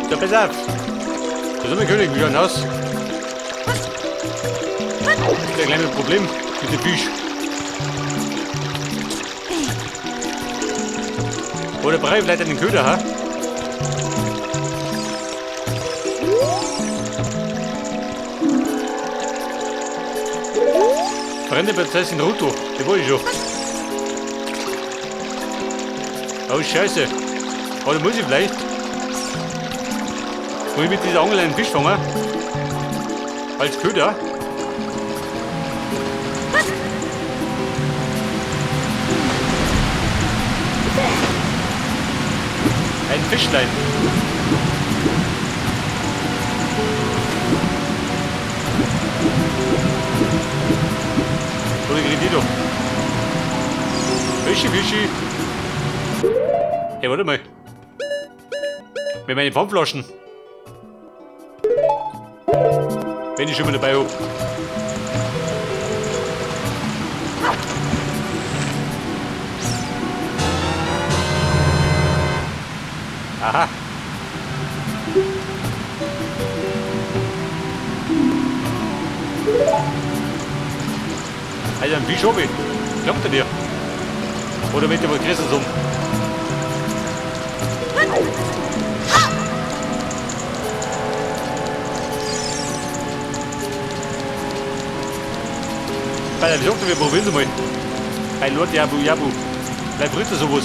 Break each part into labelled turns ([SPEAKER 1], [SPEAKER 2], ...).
[SPEAKER 1] So, pass auf. Der Sommerkönig, wie schaut denn aus? Das ist ein kleines Problem mit dem Fisch. Oder brauche ich vielleicht einen Köder, ha? Verrennte Prinzessin Ruto, die wollte ich schon. Oh Scheiße. Oder muss ich vielleicht? Muss ich mit dieser Angel einen Fisch fangen? Als Köder? Ein Fischlein. Oder Gredito. Fischi, Fischi. Hey, warte mal. Mit meinen Pfandflaschen. Wenn ich schon mal dabei hab. Aha. Also ein Fisch hab ich. Glaubt er dir? Oder mit dem Größeres um? Alter, wie sagt wir probieren sie mal. Hey Lord Jabu Jabu. Bleib Ritter sowas.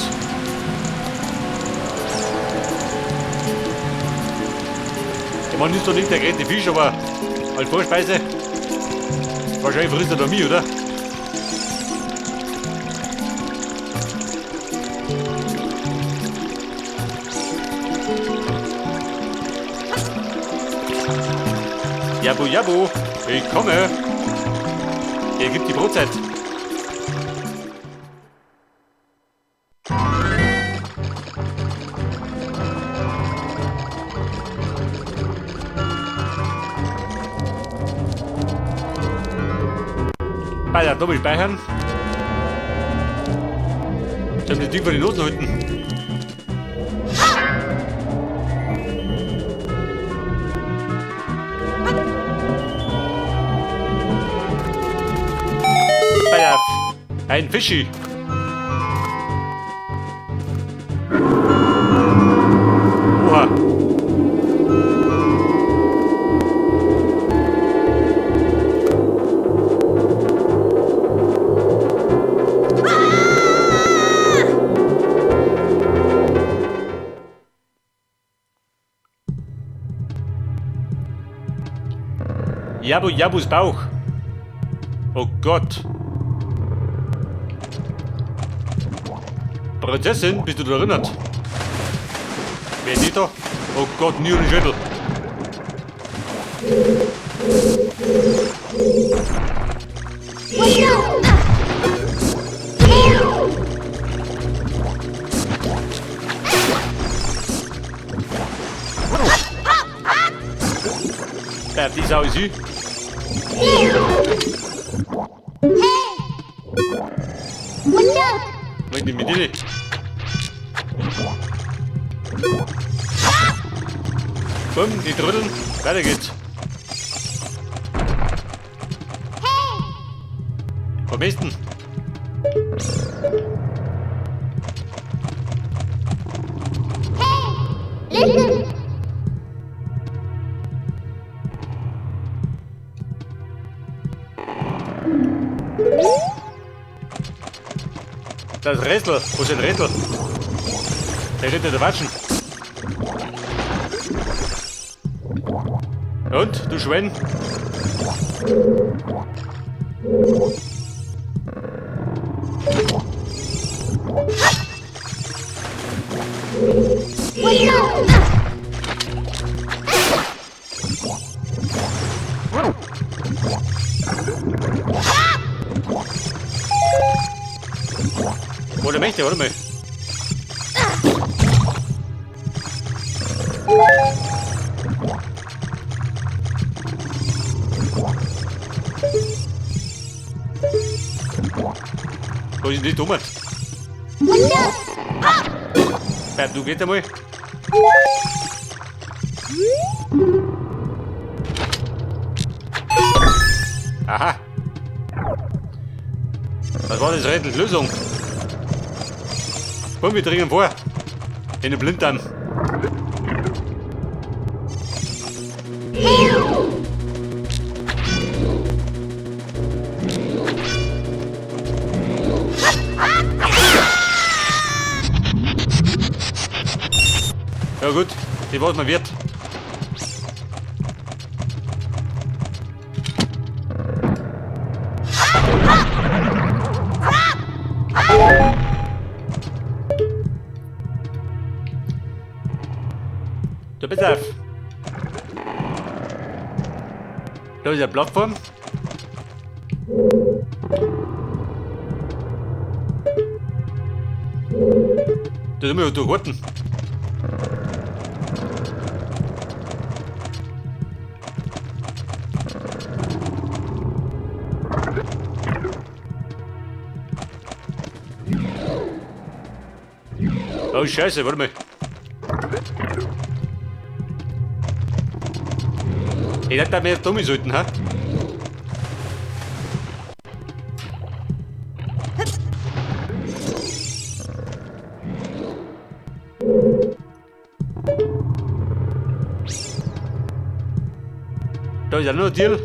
[SPEAKER 1] Ich meine, ist doch nicht der größte Fisch, aber als Vorspeise. Wahrscheinlich frisst er da mich, oder? Jabu Jabu, ich komme. Hier gibt die Brotzeit. Bei der Doppel speichern. Ich hab das Ding vor die Noten halten. Bei ein Fischi. Oha. Jabu Jabus Bauch. Oh Gott. Prinzessin, bist du da erinnert? Wer ist die da? Oh Gott, nie ohne Schädel. Ja, die Sau ist sie.
[SPEAKER 2] Watch out!
[SPEAKER 1] Bring die mit rein. Bumm, die Trödeln. Weiter geht's. Am besten.
[SPEAKER 2] Listen!
[SPEAKER 1] Das Rätsel. Wo ist ein Rätsel? Der Ritter der Watschen. Und, du Schwein?
[SPEAKER 2] Watch out!
[SPEAKER 1] Wo der Mächte, warte mal. Wo ist denn die Dummheit?
[SPEAKER 2] Watch out!
[SPEAKER 1] Bleib, du geht einmal. Aha. Was war das Rätsel? Lösung? Komm, wir dringen vor. In den Blinddarm. Ja gut, die war's mir wert. Da pass auf. Da ist eine Plattform. Da sind wir ja durchwarten. Oh Scheiße, warte mal. Ich hätte da mehr dumme sollten, ha? Da ist ja noch ein Deal.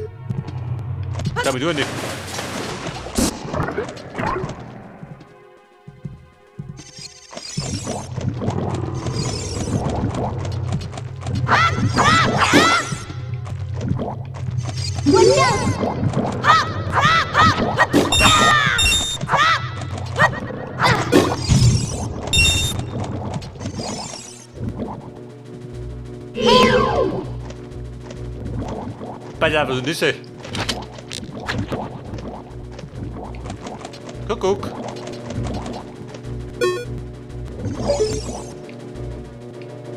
[SPEAKER 1] Damit tue ich nicht. Pass auf, was ist das? Kuckuck.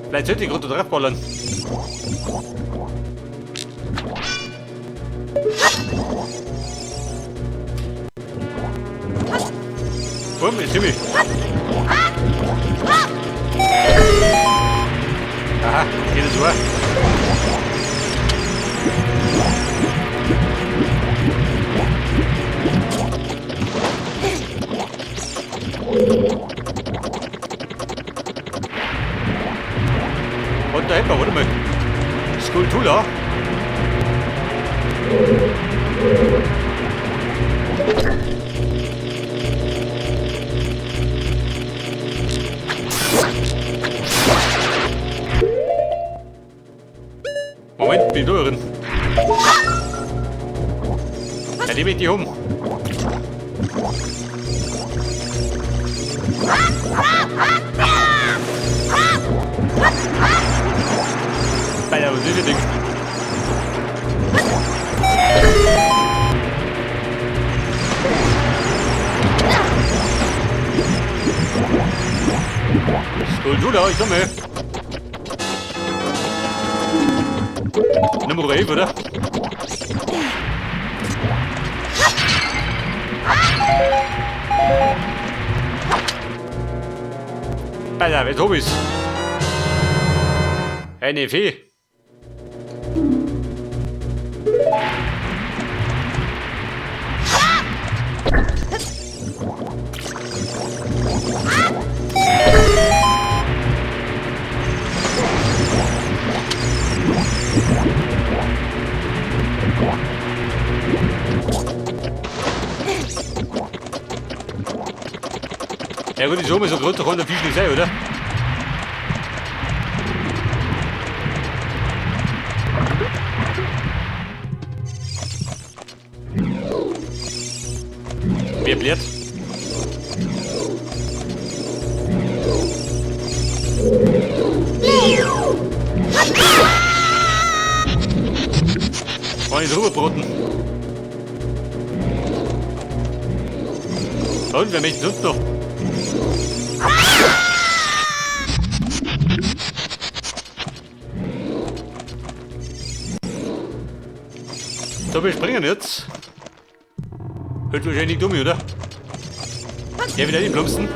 [SPEAKER 1] Vielleicht sollte ich runter draufballern. Komm, jetzt ich. Aha, geht es so. Und da hinten, warte mal. Skulptula. Moment, bin ich drin. Ja, nehme ich die um. Alter, was ist das Ding? Skulptula, ich komme. Nummer 11, oder? Alter, jetzt hab ich's. Eine Fee. Ja gut, die Summe so groß, da kann der Fisch nicht sein, oder? Wer blärt? War nicht rüberbraten. Und wer möchte sonst noch? So, wir springen jetzt. Hört wahrscheinlich dumm, oder? Der wieder die Plumpsen.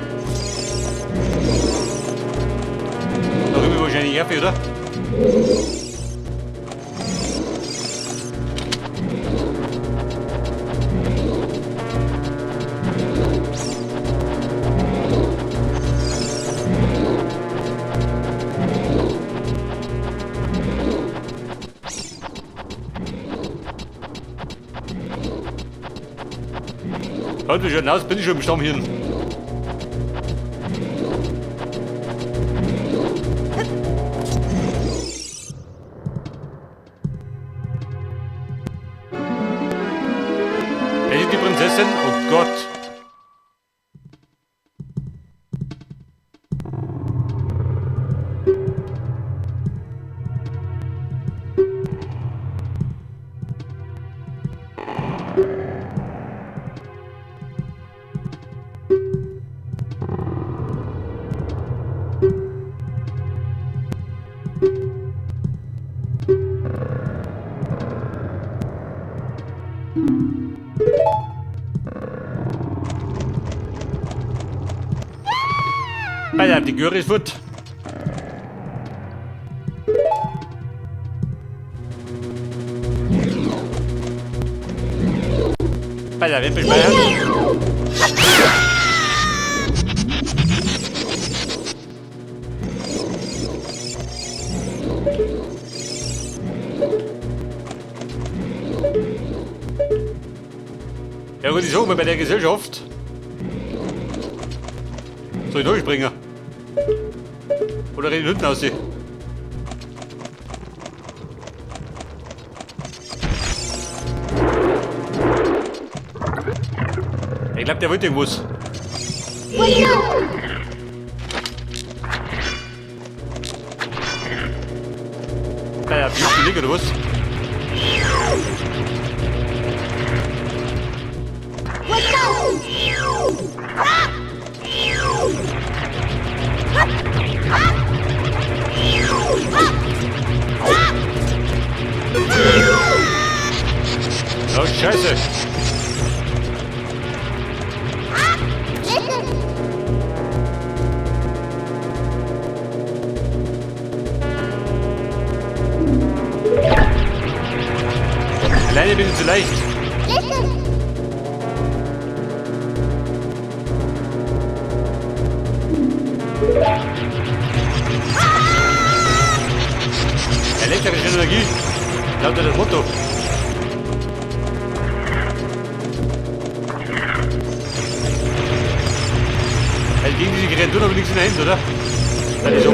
[SPEAKER 1] Da rüber wahrscheinlich Erfe, oder? Heute schon aus, bin ich schon im Stammhirn. Wer ist die Prinzessin? Oh Gott. Alter, die Göre ist fort. Alter, wer beschwert? Ja gut, ich sag mal, bei der Gesellschaft soll ich durchspringen? Oder reden hinten aus? Ich glaube, der wollte irgendwas. Naja, wie ist oder was? Oh, Scheiße! Alleine bin ich zu leicht. Elektrische Energie, lautet das Motto. Also gegen diese Kreaturen habe ich nichts in der Hand, oder? Das ist so.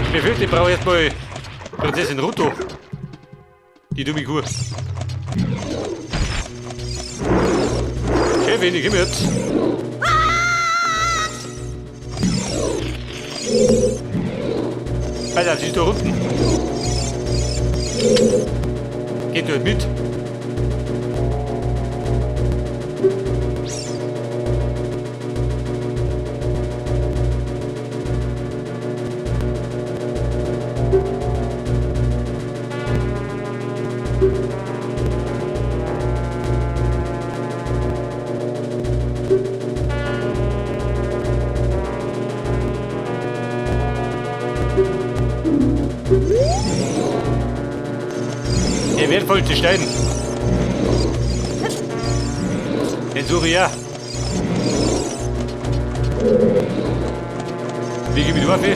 [SPEAKER 1] Ich befürchte, ich brauche erstmal Prinzessin Ruto. Die dumme Kuh. Chefin, ich komme jetzt. Alter, sie ist da unten. Geht dort mit. Der wertvollste Stein. Den suche ich ja. Wie gebe ich die Waffe?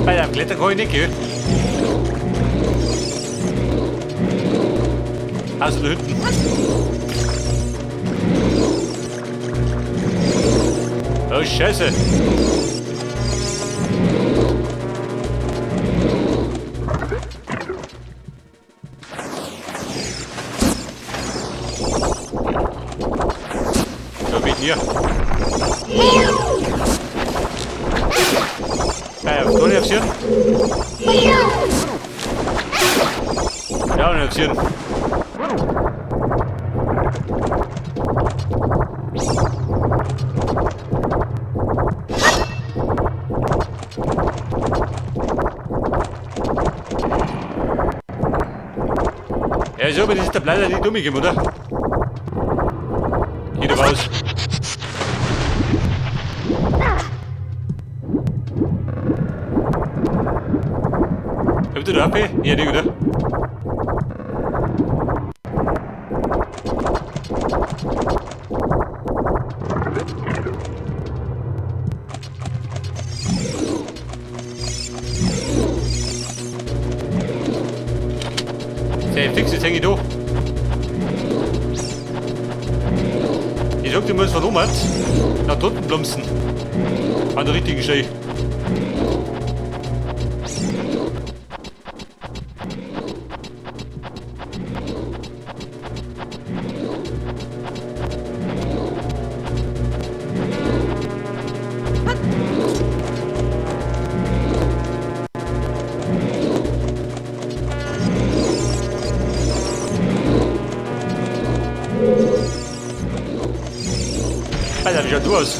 [SPEAKER 1] Bei dem Klettern kann ich nicht, gell? Also da hinten. Oh Scheiße! So, mit mir. Ja, kann ich aufs Hirn? Ja, nicht aufs Hirn. Ja, so, aber das ist der Plan, nicht umgekommen, oder? Geht raus. Habt ihr da AP? Ja, nicht, oder? Ey, fix, jetzt häng ich da. Ich sag dir mal, von oben nach unten plumpsen. An der richtigen Stelle. Alter, wie schaut du aus?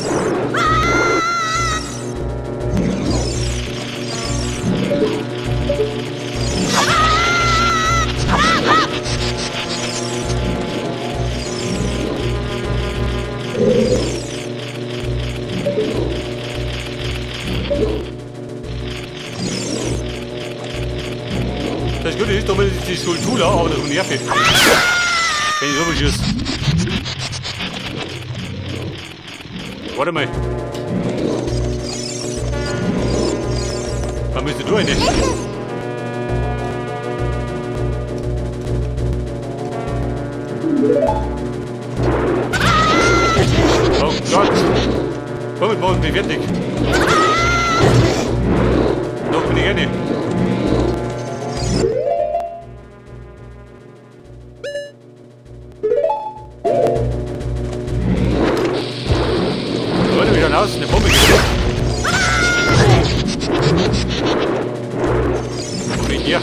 [SPEAKER 1] Das Gute ist, da ist die Skulptur, aber das ist nervig. Wenn ich so schieße. Warte mal. Da müsste du eine. Oh Gott. Komm, mit morgen bin ich fertig. Noch bin ich eine. Leute, wie aus? Eine Bombe gekriegt. Wo bin ich hier?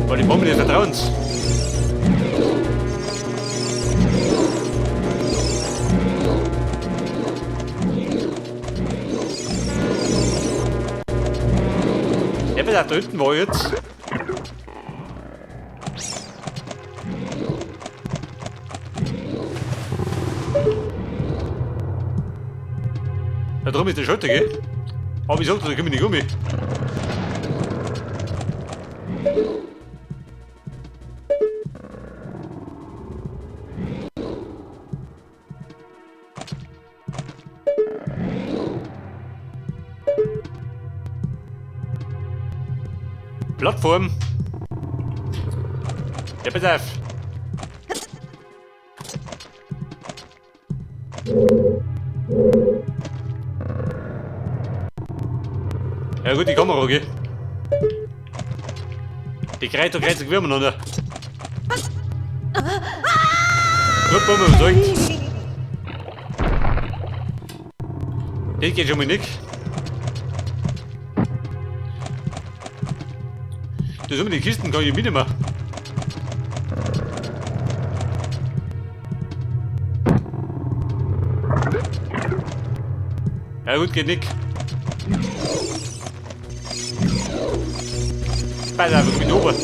[SPEAKER 1] War die Bombe des Vertrauens. Ja, da hinten war jetzt. Da drüben ist der Schalter, gell? Aber ich sag dir, da komm ich nicht um. Plattform. Ja, pass auf. Ja gut, die Kamera, gell? Die Kreuz und Kreuz miteinander. Gut, Bombe überzeugt. Das geht schon mal nicht. Das mit den Kisten kann ich mitnehmen. Ja gut, geht nicht. Pass auf, ich bin oben.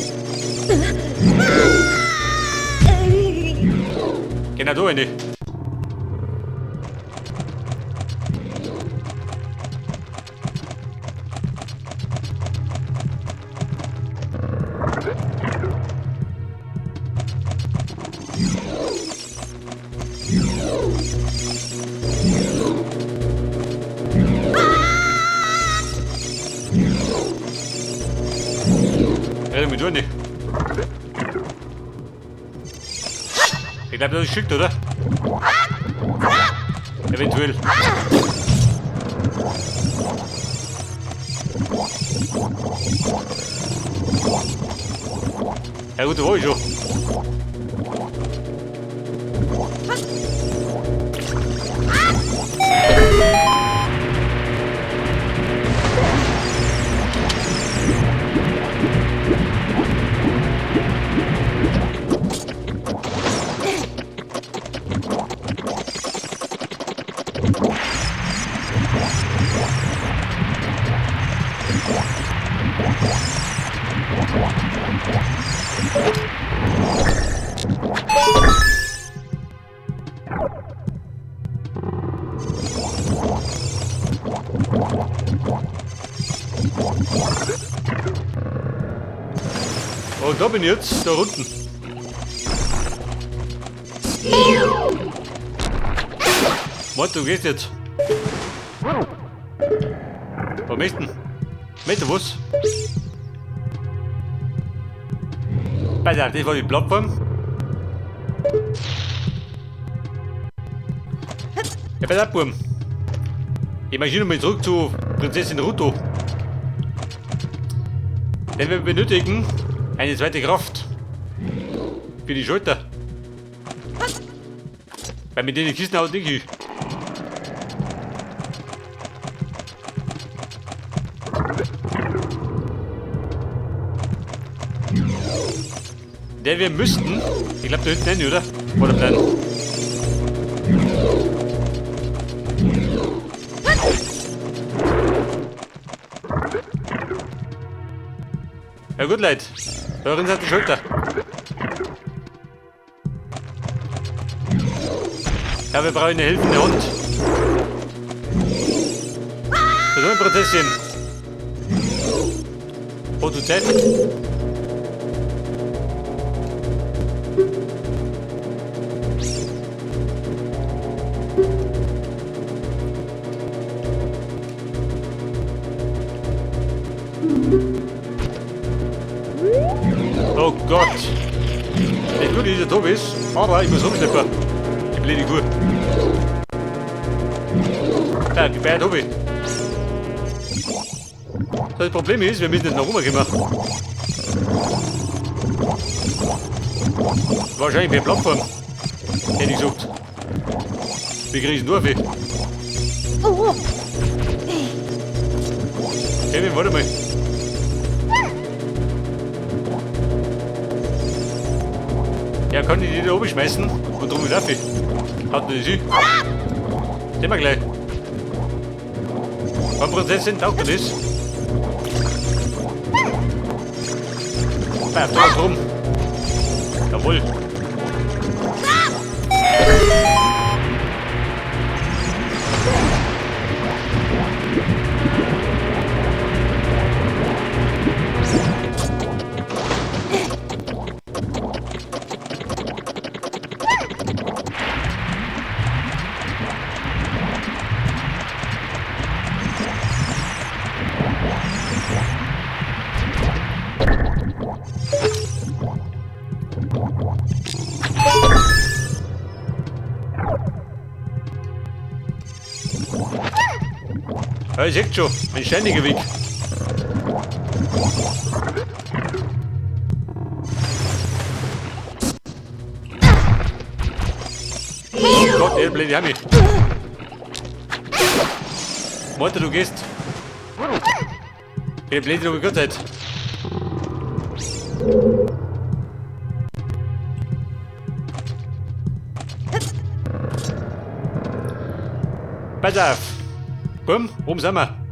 [SPEAKER 1] Genau da rein. Ja, mit nicht. Ich glaube, das ist geschickt, oder? Eventuell. Ja gut, da war ich schon. Oh, da bin ich jetzt, da unten. Warte, du gehst jetzt. Wo möchten? Möchte was? Pass auf, das war die Plattform. Ja, pass auf, Bub. Ich marschiere mal zurück zu Prinzessin Ruto. Denn wir benötigen eine zweite Kraft. Für die Schulter. Weil mit den Kisten haut nicht hin. Der wir müssten, ich glaube da hinten hin, oder? Oder bleiben. Ja gut, Leute. Da hat die Schulter. Ja, wir brauchen eine helfende Hand. Das ist ein Prinzessin. Oh, du Zeit. Oh Gott. Nicht gut, dass der Tobi ist, aber ich muss rumschleppen. Die blöde Kuh. Ja, die beiden Tobi. Das Problem ist, wir müssen jetzt noch rumkommen. Wahrscheinlich per Plattform. Hätte ich gesagt. Wir kriegen es nur.
[SPEAKER 2] Oh.
[SPEAKER 1] Kevin, warte mal. Ja, kann ich die da oben schmeißen und drum wieder auf. Hat nicht sie. Sehen wir gleich. Komm, Prinzessin, taugt dir das? Bleib da rum. Jawohl. Ja, ich seht schon, ein ständiger Weg. Oh Gott, ey, blöde Hammi. Mutter, du gehst. Ey, blöde, du Gott seid. Pass auf. Bumm, oben sind wir.